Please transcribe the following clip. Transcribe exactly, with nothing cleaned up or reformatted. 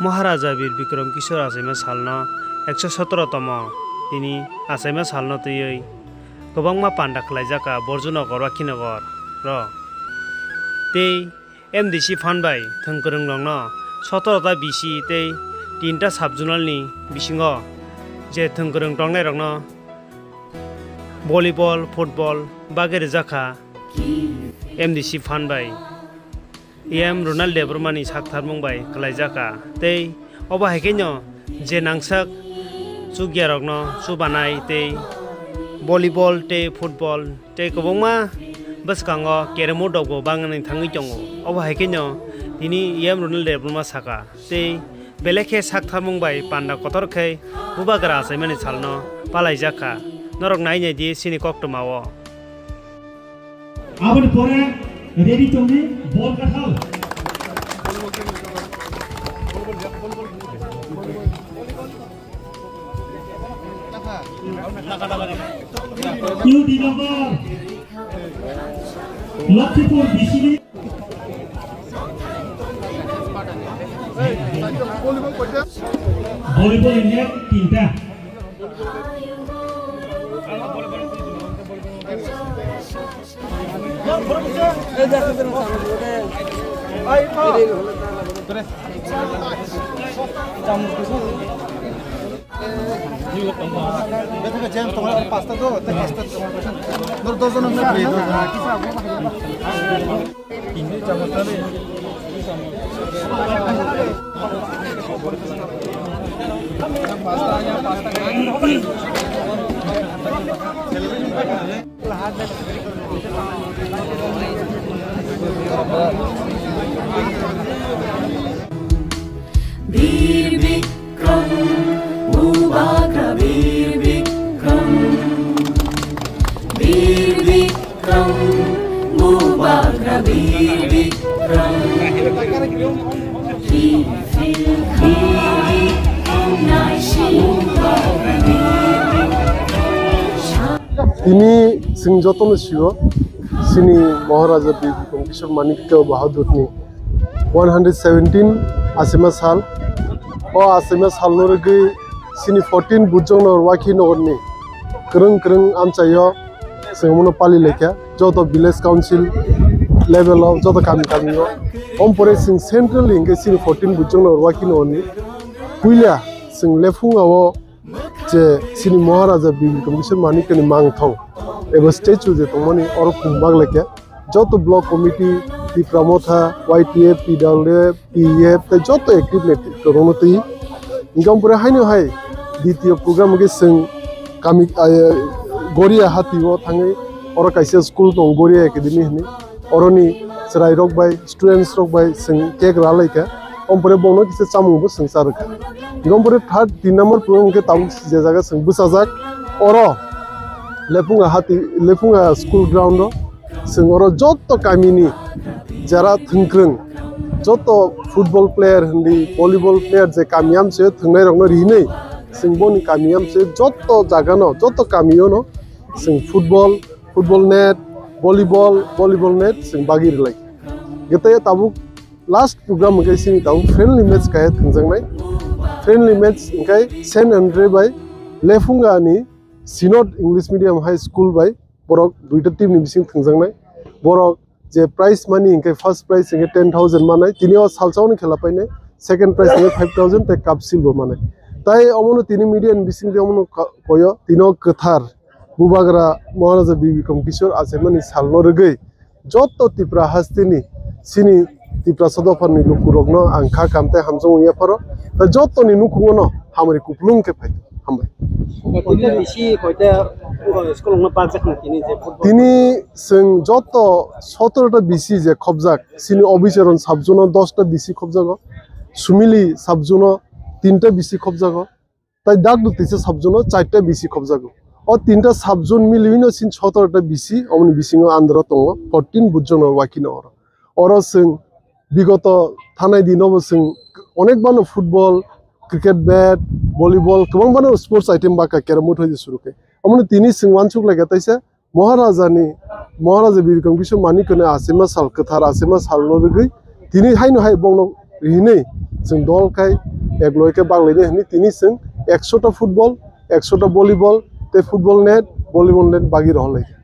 Maharaja Bir Bikram Kishore achaima salno ekso sotoro tomo tini achaima salno twiwi kwbangma panda khlaijak kha Borjunagar, Wakhinagar ro. Tei M D C fund bai thwngkwrwng rokno sotoro ta B C tei tinta sub-zonal ni bisingo je thwngkwrwng tongnairokno volleyball, football bagwi rwjak kha M D C fund bai. E M Ronald Debbarma ni saktharmung bai khlaijak kha tei obo hai khe no je nangsak chukyarokno chubanai tei volleyball tei football tei kwbangma bwskango keremo dogbo bangni thangwi tongo. Obo hai khe no tini E M Ronald Debbarma saka tei belai khe saktharmung bai panda kotor khe bubagra achaimani salno palaijak kha. Norok nai nai di chini koktwmao. Aboni pore ready tongdi bol kathal. U D Nagar, Lakhipur B C D. Volleyball net tinta. Bir Bikram, Bubagra Bir Bikram, Bir Bikram, Bubagra Bir Bikram. Tini chwng jotono sio, chini Maharaja Bir Bikram Kishore Manikya Bahadurni one hundred seventeen achaima sal. O achaima salno rwgwi chini fourteen Bujongnagar Wakhinagarni kwrwng kwrwng amchaio chwng omono pali laikha. Joto village council level o, joto kami kami o. Ompore chwng centrally hwnkhe chini fourteen Bujongnagar Wakhinagarni puila chwng lephunga o je chini Maharaja Bir Bikram Kishore Manikyani mangthong eba statue je tongmani oro khum bak laikha. Joto block committee, Tipra Motha, Y T F, P W F, P E F tei joto active naitwi kwrwngno twi. Hwnkhe ompore haino hai ditiyo program hwnkhe chwng kami, ah, Goria hati o thangwi oro kaisa school tongo, Goria Academy hwnwi. Oroni chwrairok bai, students rok bai chwng cake ra lai kha. Ompore bono kisa chamung bo chwng cha rwkha. Ompore third, tin number program hwnkhe tabuk je jaga chwng bwchajak, oro Lephunga hati, Lephunga school ground o chwng oro joto kamini jara thwngkwrwng, joto football player hwndi, volleyball player je kami amchaio thwngnai rokno rinwi chwng boni kami amchaio joto jagano, joto kamiono chwng football, football net, volleyball, volleyball net chwng bagwi rwlai. Gete tabuk last program hwnkhe chini tabuk friendly match kaiya thwngjaknai. Friendly match hwnkhe Saint Andre bai Lephunga ni Synod English Medium High School bai borok duita team ni bising thwngjaknai. Borok je prize money hwnkhe first prize hwnkhe ten thousand manai, tini o salsa oni khela painai, second prize hwnkhe five thousand tei cup silver manai. Tai omono tini media ni bising de omono ka-, koyo tini o kwthar Bubagra Maharaja Bir Bikram Kishore achaimani salno rwgwi joto Tipra hasteni chini Tiprasa dophani lukurokno ang kha kam tei hamjakmung yapharo. Tei jotoni nukhungono hamari kupulung khe phai. Hambai. Koita bisi, koita school wngno bakjak na tini je football? Tini chwng joto sotoro ta bisi je khobjak, chini Obicharan sub-zone o dos ta bisi khobjago, Sumili sub-zone o tinta bisi khobjago. Tai dak do tisa sub-zone o charta bisi khobjago. O tinta sub-zone miliwino sin sotoro ta bisi, omoni bisingo andro tongo fourteen Bujongnagar Wakhinagar oro. Oro chwng bigoto thanai dino bo chwng onek bano football, cricket bat, volleyball, kwbang bano sports item baka, carrom board hoide suru khe. Omoni tini chwng wansuk lai kha taisa Maharajani, Maharaja Bir Bikram Kishore Manikyani achaima sal, kwthar achaima salno rwgwi tini haino hai bongno hinwi chwng dol khai ekloi khe baglaini hinwi tini chwng ekshota football, ekshota volleyball tei football net, volleyball net bagi rohorlai.